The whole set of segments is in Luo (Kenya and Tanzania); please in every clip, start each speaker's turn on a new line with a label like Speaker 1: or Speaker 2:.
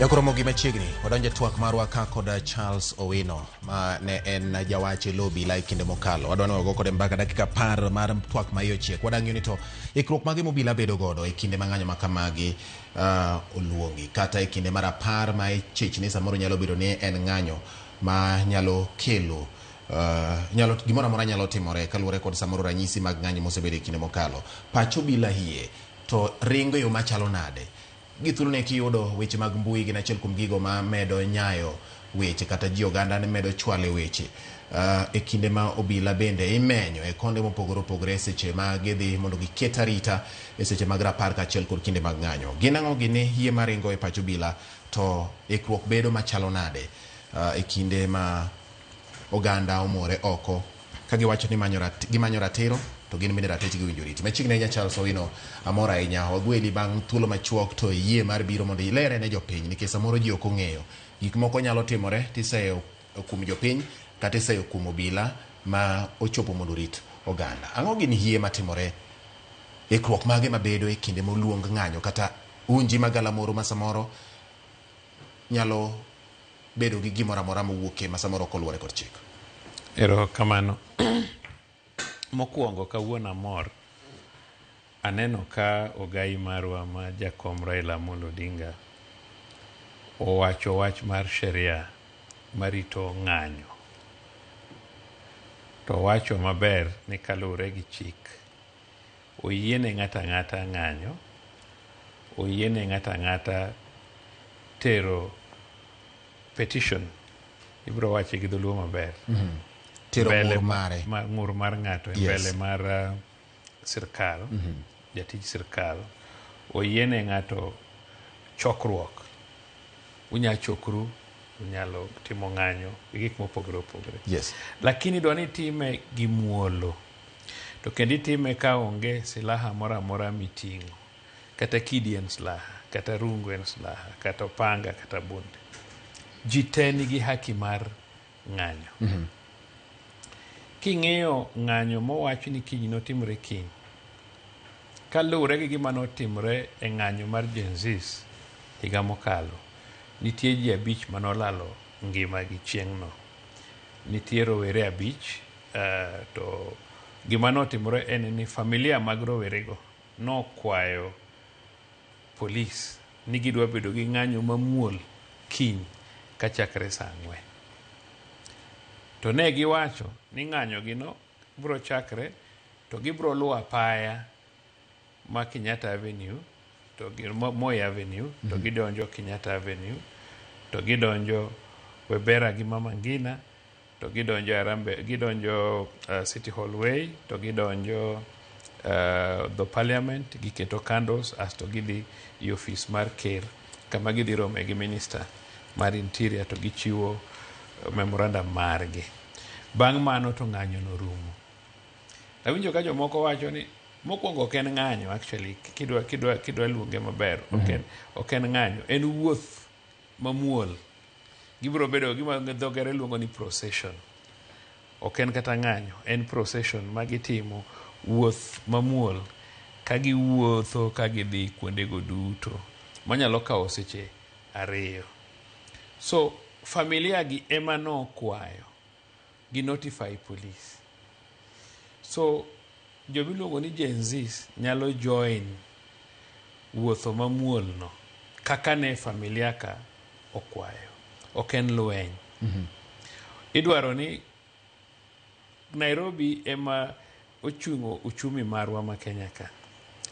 Speaker 1: Jakoromo gi machiegni wadonjo e twak marwa ka kod Charles Owino ma ne en jawach e lo obila e kinde mokalo. Wadwa ni wago kode mbaka dakika 10 mar twak ma iye ochiek. Wadang'iyo ni to ikruok mage mobila bedo godo e kinde ma ng'anyo ma kamagi oluongi kata e kinde mar 10 ma ichich ni samoro nyalo bedo ni en ng'anyo ma nyalo kelo nyalo gimoro amora nyalo timore kaluwore kod samoro ranyisi mag ng'anyo mosebedo e kinde mokalo. Pach obila hie to ringo e yo machalo nade? Gi thuolone kiyudo weche mag mbui gin achiel kuom gigo ma medo nyayo weche kata ji oganda ne medo chwale weche e kinde ma obila bende imenyo e konde mopogore opogore seche ma gidhi mondo giket arita e seche mag rapar kaachiel kod kinde mag ng'anyo. Gin ang'o gini yie maringo e pach obila to ikruok bedo machalo nade e kinde ma oganda omore oko ka giwacho ni gimanyo ratiro to gin bende ratechgi owinjo riti. Machiegni ahinya Charles Owino, amor ahinya wagweli bang' thuolo machuok to iyie mar biro mondo ilere ne jopiny nikech samoro ji ok ong'eyo. Gik moko nyalo timore tiseyo kuom jopiny kata iseyo kuom obila ma ochopo mondo orit oganda. Ang'o gin hie matimore, ikruok mage mabedo e kinde moluong ng'anyo kata unji magalamoro ma samoro nyalo bedo gi gimoro amora mowuokie ma samoro ok oluwore kod chik?
Speaker 2: Erokamano. Mokwongo kawuono amor aneno ka ogai marwa ma jakom Raila Amolo Odinga owacho wach mar sheria marito ng'anyo. To owacho maber ni kaluwore gi chik, oyiene ng'ato ang'ata ng'anyo, oyiene ng'ato ang'ata tero petition, ibiro wache gi dholuo maber.
Speaker 1: Tero ng'ur mare.
Speaker 2: Ng'ur mar ng'ato e mbele mar sirkal, jatij sirkal, oyiene ng'ato chokruok. Unyalo chokru, unyalo timo ng'anyo gi gik mopogore opogore. Lakini dwa ni itime gi muolo. To kendo itime ka onge silaha moro amora miting'o. Kata kidi en silaha, kata rungu en silaha, kata opanga, kata bunde. Ji te nigi haki mar ng'anyo. King'iyo ng'anyo mowach ni kiny notimre kiny, kaluwore gi gima notimre e ng'anyo mar Gen Zs higa mokalo, nitie ji 5 manolalo ngimagi chieng'no. Nitie rowere 5, to gima notimore en ni familia mag rowerego nokwayo polis ni gidwa bedo gi ng'anyo mamuol kiny kachakre saa 4. To ne giwacho ni ng'anyo gino biro chakre to gibiro luwo apaya ma Kenyatta Avenue to gi Moi Avenue to gidonjo Kenyatta Avenue to gidonjo Webera gi Mama Ngina to gidonjo Harambee, gidonjo City Hall Way to gidonjo the Parliament, giketo candles asto gidhi e ofis mar ker kama gidhi rome gi minister mar interior to gichiwo memorandum margi. Bang' mano to ng'anyo norumo. Awinjo ka jomoko wacho ni mokwongo ok en ng'anyo actually kidwa luonge maber ok en ng'anyo, en wuoth mamuol. Gibiro bedo gima dho ngere luongo ni procession. Ok en kata ng'anyo, en procession ma gitimo wuoth mamuol ka giwuotho ka gidhi kuondego duto manyalo kawo seche 2. So familia gi ema nokwayo gi notify police. So jomiluongo ni Gen Zs nyalo join wuotho mamuol no kaka ne familia ka okwayo. Ok en lweny. Idwaro ni Nairobi ema ochung'o uchumi marwa ma Kenya ka.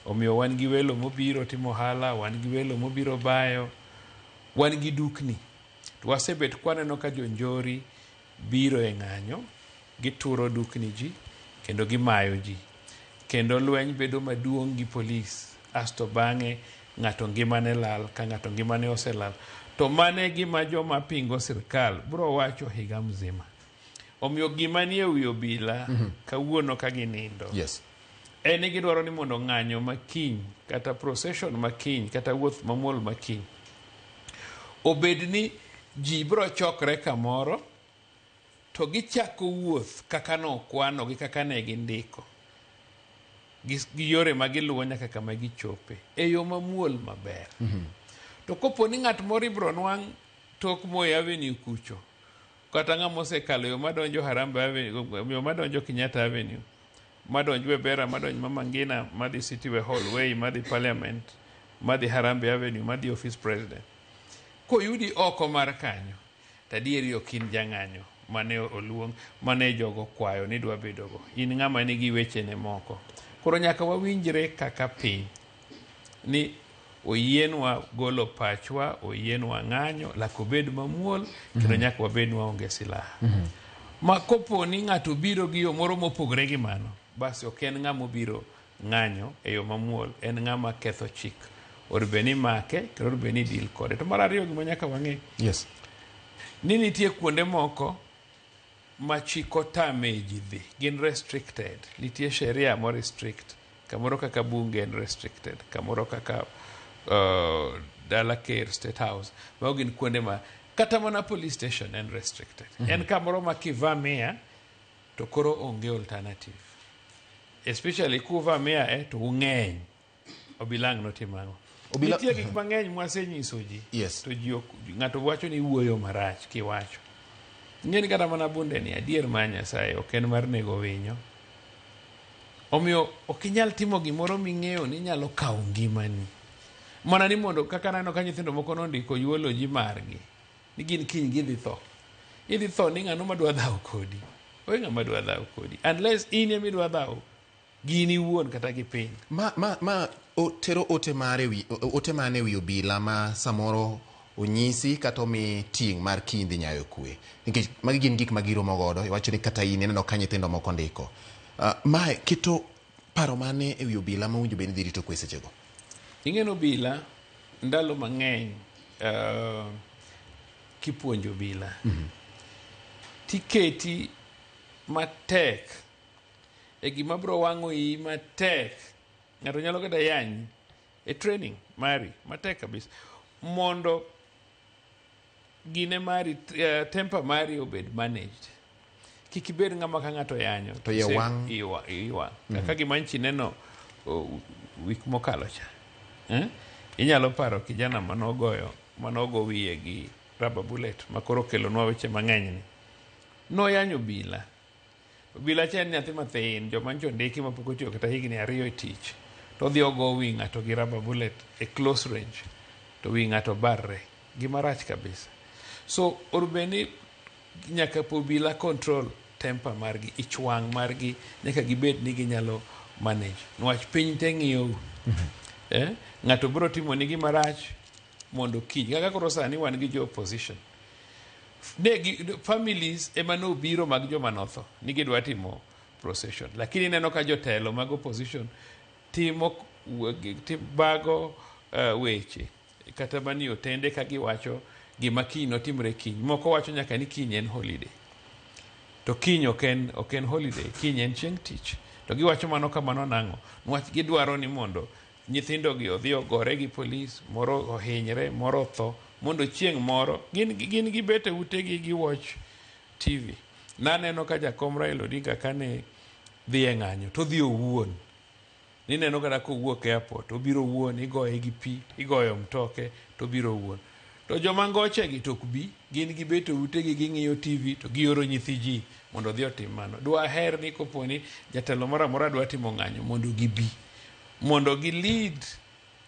Speaker 2: Omiyo wan gi welo mobiro timo ohala, wan gi welo mobiro bayo, wan gi dukni. To wasebet kwaneno ka jonjori biro e ng'anyo, gituro dukni ji kendo gimayo ji. Kendo lweny bedo maduong' gi polis. Asto bang'e ng'ato ngimane lal, ka ng'ato ngimane oselal. To mane gima joma pingo sirkal bro wacho higa mzima. Omiyo gima nie wi obila kawuono ka ginindo. En ni gidwaro ni mondo ng'anyo makiny, kata procession makiny, kata wuoth mamuol makiny, obed ni ji bro chokre kamoro to gichako wuoth kaka nokwano gi kaka ne gindiko gi yore ma giluwo nyaka kama gichope e yo mamuol maber. To kopo ni ng'at moro ibro nwang' tok Moi Avenue kucho, kata ng'ama osekalo yo madonjo Harambee Avenue, yo madonjo Kenyatta Avenue, madonj Webera, madonj Mama Ngina, madhi City Hall Way, madhi Parliament, madhi Harambee Avenue, madhi Office President. Koyudi oko mar kanyo, to adieri ok in jang'anyo mane oluong, mane jogo kwayo ni dwa bedogo. In ng'ama nigi wechene moko. Koro nyaka wawinjre kaka piny ni oyienwa golo pachwa, oyienwa ng'anyo, lak obed mamuol, kendo nyaka wabed ni waonge silaha. Ma kopo ni ng'ato biro gi yo moro mopogore gi mano, basi ok en ng'ama obiro ng'anyo e yo mamuol, en ng'ama ketho chik. Onego bed ni imake, kendo onego bed ni deal kode. To mar ariyo gima nyaka wang'e,
Speaker 1: Yes.
Speaker 2: ni nitie kuonde moko ma chik otame ji dhi, gin restricted. Nitie sheria mo restrict. Kamoro kaka bunge en restricted, kamoro kaka dala ker, State House, mago gin kuonde ma kata mana police station en restricted. En kamoro ma kivamia to koro onge alternative. Especially kuvamia to ung'eny. Obilang notim ang'o? Nitie gik mang'eny mwasenyiso ji.
Speaker 1: Yes.
Speaker 2: To ji ok, ng'ato wacho ni wuoyo marach kiwacho. Ing'e ni kata mana bunde ni adier mar Nyasaye ok en mar nego winyo. Omiyo ok inyal timo gimoro ming'eyo ni nyalo kawo ngimani. Mana ni mondo kaka aneno ka nyithindo moko nondiko eulogy margi ni gin kiny gidhi tho. Idhi tho ni ng'ano madwa dhawo kodi. Onge ng'ama dwa dhawo kodi. Unless in ema idwa dhawo gin iwuon kata gi piny.
Speaker 1: Ma tero ote mare wi ote mane wi obila ma samoro onyisi kata omi ting' mar kiny dhi nyayo kwe. Nikech magi gin gik ma giromo godo, iwacho ni kata in ineno ka nyithindo moko ndiko. Mae keto paro mane e wi obila ma owinjo bed ni dhi rito kwe sechego?
Speaker 2: Ing'e ni obila ndalo mang'eny kipuonjo obila tiketi matek e gima biro wang'o iyi matek. Ng'ato nyalo kata yanyi e training mari matek kabisa mondo gine mari, temper mari obed managed. Kik ibed ng'ama ka ng'ato yanyo
Speaker 1: to iye wang'.
Speaker 2: Iye wang'. Kaka gima nchi neno wik mokalo cha. Inyalo paro kijana manogo wiye gi rubber bullet makoro okelonwa weche mang'eny ni. Noyanyo obila. Obila cha en nyathi mathin, joma ncho ondiki mapok otiyo kata higni 2 e tich. To odhi ogo wi ng'ato gi rubber bullet e close range. To wi ng'ato barre. Gima rach kabisa. So onego nyaka obila control temper margi, ich wang' margi, nyaka gibed ni ginyalo manage. Niwach piny te ng'iyou. Ng'ato biro timo nigi marach mondo kiny. Kaka koro sani wan gi jo opposition. Families ema nobiro mag joma notho ni gidwa timo procession. Lakini ineno ka jotelo mag opposition timo bago weche kata mani otende ka giwacho gima kiny notimre kiny. Moko wacho nyaka ni kiny en holiday. To kiny ok en holiday, kiny en chieng' tich. To giwacho mano kamano nang'o? Niwach gidwaro ni mondo nyithindo gi odhi ogore gi polis, moro ohinyre, moro otho, mondo chieng' moro gin gibet e utegi gi watch TV. Naneno ka jakom Raila Odinga kane dhi e ng'anyo to odhi owuon. Nineno kata kowuok airport, obiro owuon, igoye gi pi, igoyo mtoke, to obiro owuon. To joma ngoche gi to ok bi, gin gibet e utegi ging'iyo TV to gioro nyithi ji mondo odhi otim mano. Dwaher ni kopo ni jatelo moro amora dwa timo ng'anyo mondo gibi. Mondo gi lead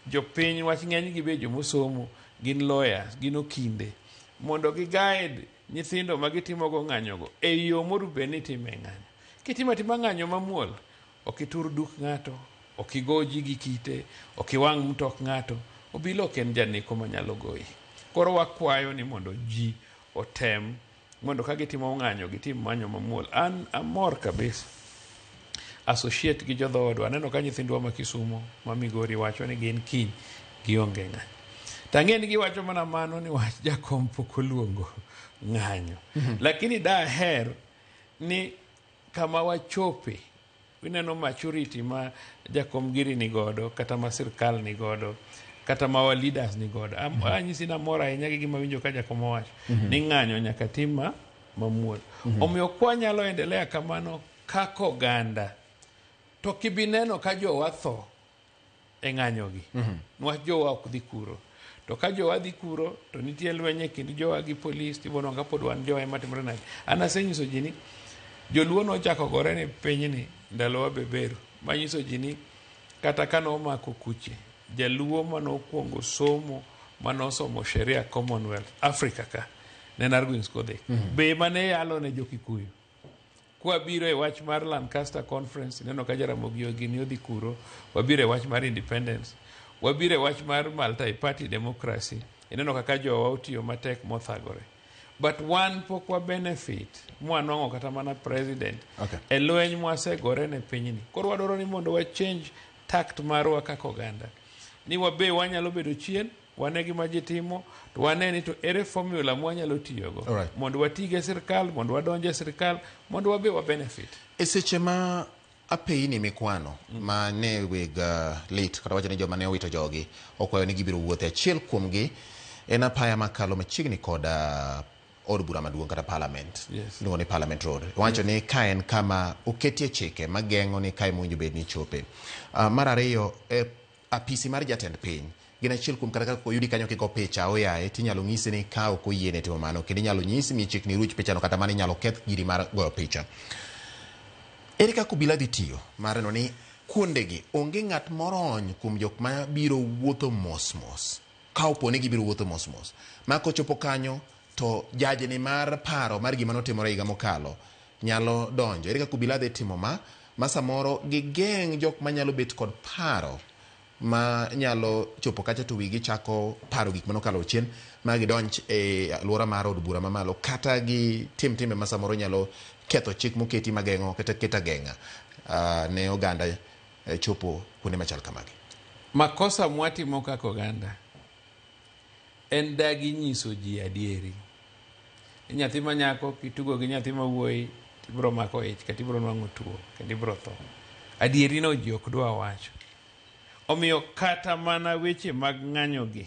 Speaker 2: jopiny, wach ng'eny gi be jomosomo, gin lawyers, gin okinde. Mondo gi guide nyithindo ma gitimogo ng'anyogo e yo monego bed ni itime ng'anyo. Kitimo atima ng'anyo mamuol, ok itur duk ng'ato, ok igo ji gi kite, ok iwang' mtok ng'ato, obila ok en janeko manyalo goyi. Koro wakwayo ni mondo ji otem mondo ka gitimo ng'anyo gitim ng'anyo mamuol. An amor kabisa. Associate gi jodhoodwa. Aneno ka nyithindwa ma Kisumo, ma Migori wacho ni gin kiny gionge ng'anyo. To ang'e ni giwacho mana mano ni wach jakom pok oluongo ng'anyo. Lakini daher ni kama wachope, ineno maturity ma jakom giri ni godo, kata ma sirkal ni godo, kata ma wa leaders ni godo. Anyisi ni amor ahinya gi gima winjo ka jakom owacho. Ni ng'anyo nyaka tim mamuol. Omiyo kwanyalo endelea kamano kaka oganda, to kibineno ka jowa tho e ng'anyogi. Niwach jowa ok dhi kuro. To ka jowa dhi kuro to nitie lweny e kind jowa gi polis, tibonwang'o ka pod wan jowa ema timore nade. An asenyiso ji ni joluo nochako gore ni pinyni ndalo wabeberu, manyiso ji ni kata ka nomako kuche, jaluo manokwongo somo manosomo sheria Commonwealth Africa ka ne en Argwings Kodhek. Be mane yalo ne jo-Kikuyu. Kwabiro e wach mar Lancaster Conference, ineno ka Jaramogi Oginga odhi kuro, wabiro e wach mar independence, wabiro e wach mar multi-party democracy, ineno kaka jowa otiyo matek mothagore. But wan pok wa benefit mwanwang'o kata mana president e lweny mwasegore ne pinyni. Koro wadwaro ni mondo wa change tact marwa kaka oganda. Ni wabe wanyalo bedo chien, wane gima ji timo, to wane ni to ere formula mwanyalo tiyogo. Mondo watige e sirkal, mondo wadonje e sirkal, mondo wabe wa benefit.
Speaker 1: E seche ma apeyini mikwano ma ne weg lit kata wacho ni joma ne owito jogi okwayo ni gibiro wuothe, achiel kuomgi en apaya makalo machiegni kod od bura maduong' kata parliament. Iluongo ni Parliament Road. Wacho ni ka en kama oketie chike mageng'o ni kae mowinjo bed ni chope. Mar ariyo, apisi mar jatend piny gin achiel kuom kata kaka oyudi kanyo kigo picha oyaye tinyalo nyisi ni ka ok oyiene timo mano, kendo inyalo nyisi mi chik ni ruch pichano kata mana inyalo keth giri mar goyo picha. Ere kaka obila dhi tiyo mar neno ni kuondegi onge ng'at morony kuom jok ma biro wuotho mos mos, ka opo ni gibiro wuotho mos mos ma kochopo kanyo to jajni mar paro mar gima notimore higa mokalo nyalo donjo. Ere kaka obila dhi timo ma samoro gigeng' jok manyalo bet kod paro ma nyalo chopo kacha to wigi chako paro gik manokalo chien ma gidonj e alwora mar od bura mamalo kata gitim timbe ma samoro nyalo ketho chik moketi mageng'o kata keto ageng'a ne oganda chopo kuonde machal kamagi.
Speaker 2: Makosa mwatimo kaka oganda en dagi nyiso ji adieri. Nyathi ma nyako kitugo gi nyathi ma wuoyi tibiro mako ich kata ibiro nwang'o tuo kendo ibiro tho. Adieri no ji ok dwa wacho. Omiyo kata mana weche mag ng'anyo gi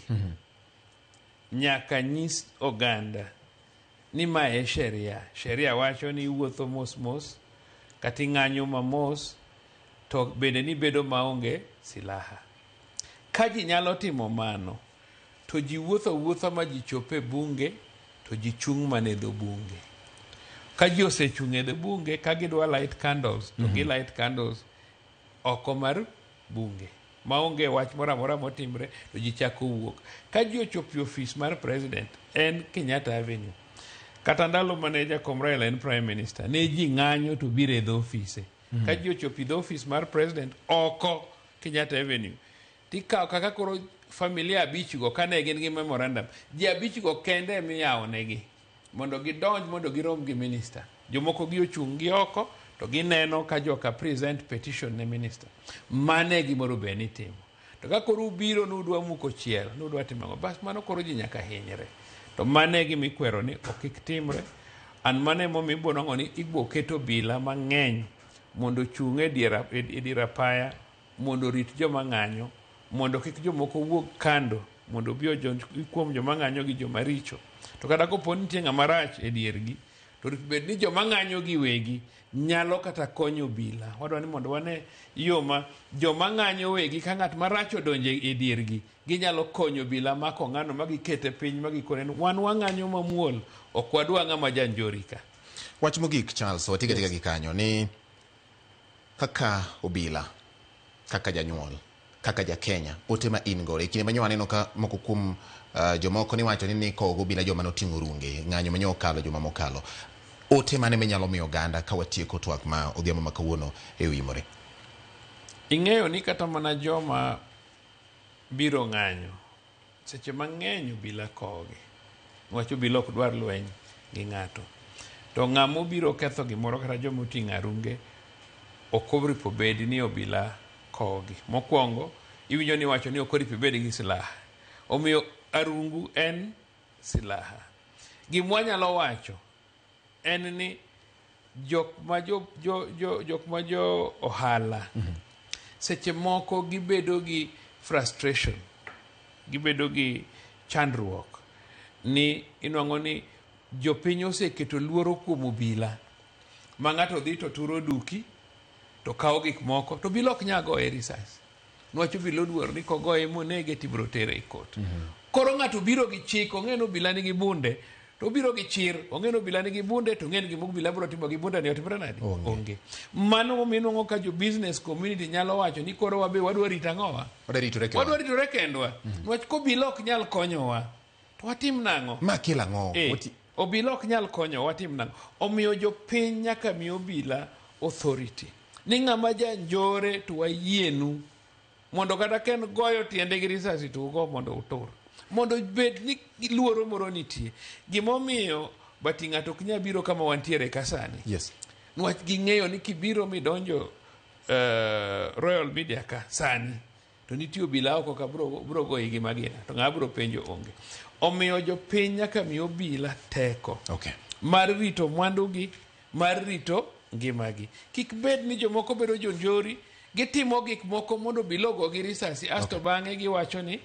Speaker 2: nyaka nyis oganda ni ma e sheria. Sheria wacho ni iwuotho mos mos kata ing'anyo mamos to bende ni bedo maonge silaha. Ka ji nyalo timo mano to ji wuotho wuotha ma ji chop e bunge to ji chung' mana e dho bunge. Ka ji osechung' e dho bunge ka gidwa light candles to gi light candles oko mar bunge. Maonge wach moro amora motimre to ji chako wuok. Ka ji ochopo e ofis mar president en Kenyatta Avenue. Kata ndalo mane Jakom Raila en prime minister ne ji ng'anyo to biro e dho ofise. Ka ji ochopo e dho ofis mar president oko Kenyatta Avenue tikawo kaka koro familia abich go kane gin gi memorandum, ji abich go kende emiyawo negi mondo gidonj mondo girom gi minister. Jomoko gi ochung' gi oko to gineno ka joka present petition ne minister. Mano e gimoro bed ni itimo. To ka koro ubiro nudwa muko chiel, nudwa timo ang'o, bas mano koro ji nyaka hinyre. To mano e gima ikwero ni ok kik timre. An mano emomiyo ibiro nwang'o ni ibiro ket obila mang'eny mondo ochung' e dier apaya mondo orit joma ng'anyo, mondo kik jomoko wuog kando mondo obi odonj kuom joma ng'anyo gi joma richo. To kata kopo ni nitie ng'ama rach e diergi, to bed ni joma ng'anyo gi wegi nyalo kata konyo obila. Wadwa ni mondo wane yo ma joma ng'anyo wegi ka ng'at marach odonjo e diergi, ginyalo konyo obila mako ng'ano ma gikete piny ma gikone ni wan wang'anyo mamuol, ok wadwa ng'ama janjori ka.
Speaker 1: Wach mogik Charles, watika tika gi kanyo ni kaka obila, kaka janyuol, kaka ja Kenya, ote ma in godo e kinde ma nyo aneno ka moko kuom jomoko niwacho ni nikowo gobila joma noting'o runge ng'anyo ma nyo okalo juma mokalo. Ote mane minyalo miyo oganda ka watieko twak ma odhiambo ma kawuono e Oyimore?
Speaker 2: Ing'eyo ni kata mana joma biro ng'anyo seche mang'eny obila kowogi. Niwach obila ok dwar lweny gi ng'ato. To ng'ama obiro ketho gimoro kata joma oting'o arunge ok oripo bed ni obila kowogi. Mokwongo iwinjo ni iwacho ni ok oripo ibed gi silaha. Omiyo arungu en silaha. Gima wanyalo wacho en ni jok ma jo ohala seche moko gibedo gi frustration, gibedo gi chandruok ni inwang'o ni jopiny oseketo luoro kuom obila ma ng'ato dhi to turo duki to kawo gik moko to obila ok nyal goye risas. Niwach obila oluor ni kogoye monege tibiro tere e court. Koro ng'ato biro gi chik, ong'e ni obila nigi bunde, to obiro gi chir, ong'e ni obila nigi bunde, to ong'e ni gima obila biro timo gi bunde ni otimre nadi?
Speaker 1: Onge.
Speaker 2: Onge. Mano momiyo inuang'o ka jo business community nyalo wacho ni koro wabe wadwa rito ang'owa?
Speaker 1: Wadwa ritore kendwa.
Speaker 2: Wadwa ritore kendwa. Niwach kobila ok nyal konyowa, to watim nang'o?
Speaker 1: Ma kelo ang'o?
Speaker 2: Obila ok nyal konyowa, watim nang'o? Omiyo jopiny nyaka mi obila authority. Ni ng'ama janjore to wayienu mondo kata ka en goyo tiende gi risasi to ugo mondo utur. Mondo bed ni luoro moro nitie. Gimomiyo bati ng'ato ok nyal biro kama wantiere ka sani. Niwach ging'eyo ni kibiro midonjo Royal Media ka sani to nitie obila oko ka bro goyi gi magina to ng'a bro penjo onge. Omiyo jopiny nyaka mi obila teko. Mar rito mwandugi, mar rito ngimagi. Kik bed ni jomoko bedo jonjori, gitimo gik moko mondo obila ogo gi risasi, asto bang'e giwacho ni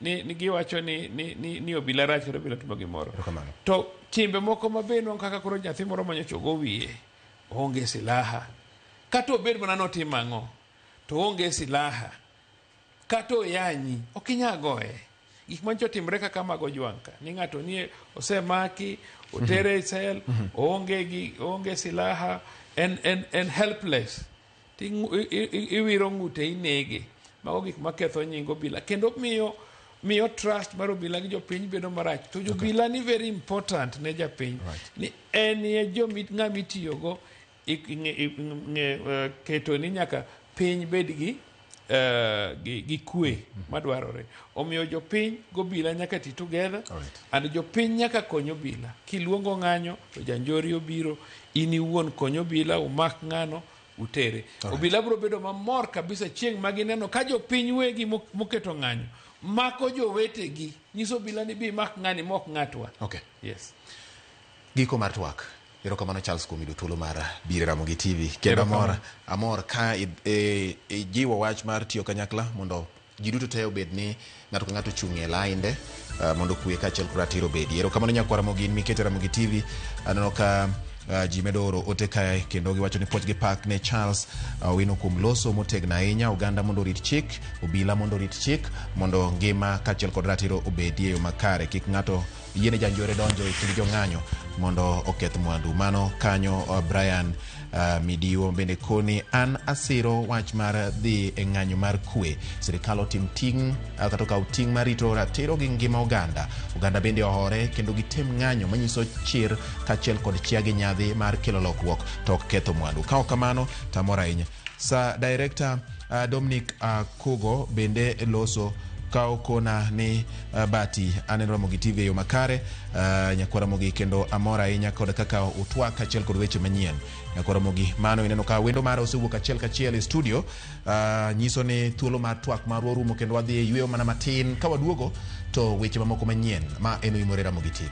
Speaker 2: ni giwacho ni ni ni, ni obila rach kata obila timo gimoro.
Speaker 1: Erokamano.
Speaker 2: To timbe moko mabe nwang'o kaka koro nyathi moro manyocha ogo wiye, oonge silaha. Kata obed mana notimo ang'o, to oonge silaha. Kata oyanyi, ok inyal goye. Gik manyocha otimre kaka mag Ojwang' ka, ni ng'ato nie osemaki, otere e sel, oonge silaha, en helpless. Iwiro ng'ute inege. Mago gik maketho nying obila. Kendo miyo trust mar obila gi jopiny bedo marach. To jobila ni very important ne japiny. Ni en ye ng'ama itiyogo keto ni nyaka piny bed gi kwe madwarore. Omiyo jopiny gobila nyaka ti together. And jopiny nyaka kony obila. Kiluongo ng'anyo to janjori obiro, in iwuon kony obila, umak ng'ano, utere. Obila biro bedo mamor kabisa chieng' ma gineno ka jopiny wegi moketo ng'anyo mako jowetegi, nyiso obila ni bi mak ng'ani mok ng'atwa. Yes.
Speaker 1: Giko mar twak. Erokamano Charles kuom yudo thuolo mar biro e Ramogi TV. Kendo amor ka ijiwo wach mar tiyo kanyakla mondo ji duto te obed ni ng'ato ka ng'ato ochung' e lainde mondo kwe kaachiel kod ratiro obedi. Erokamano nyakwar Ramogi in mikete Ramogi TV. Aneno ka ji medo oro ote kae kendo giwacho ni puoch gi pak ne Charles Owino kuom loso motegno ahinya. Oganda mondo orit chik, obila mondo orit chik, mondo ngima kaachiel kod ratiro obedi e yo makare. Kik ng'ato yiene janjore donjo e kind jong'anyo mondo oketh mwandu. Mano kanyo Brian Midiwo bende koni an asiro wach mar dhi e ng'anyo mar kwe. Sirikal otim ting' kata okaw ting' mar rito ratiro gi ngima oganda. Oganda bende ohore kendo gitem ng'anyo manyiso chir kaachiel kod chia gi nyadhi mar kelo lokruok to ok ketho mwandu. Ka ok kamano to amor ahinya. Sa director Dominic Kugo bende loso ka okona ni Bati aneno Ramogi TV e yo makare, nyakwar Ramogi kendo amor ahinya kod kaka utwak kaachiel kod weche manyien. Nyakwar Ramogi, mano ineno ka wendo mara osewuok achiel kachiel e studio, nyiso ni thuolo mar twak marwa orumo kendo wadhi e yweyo mana matin. Ka waduogo to weche mamoko manyien ma en Oimore Ramogi TV.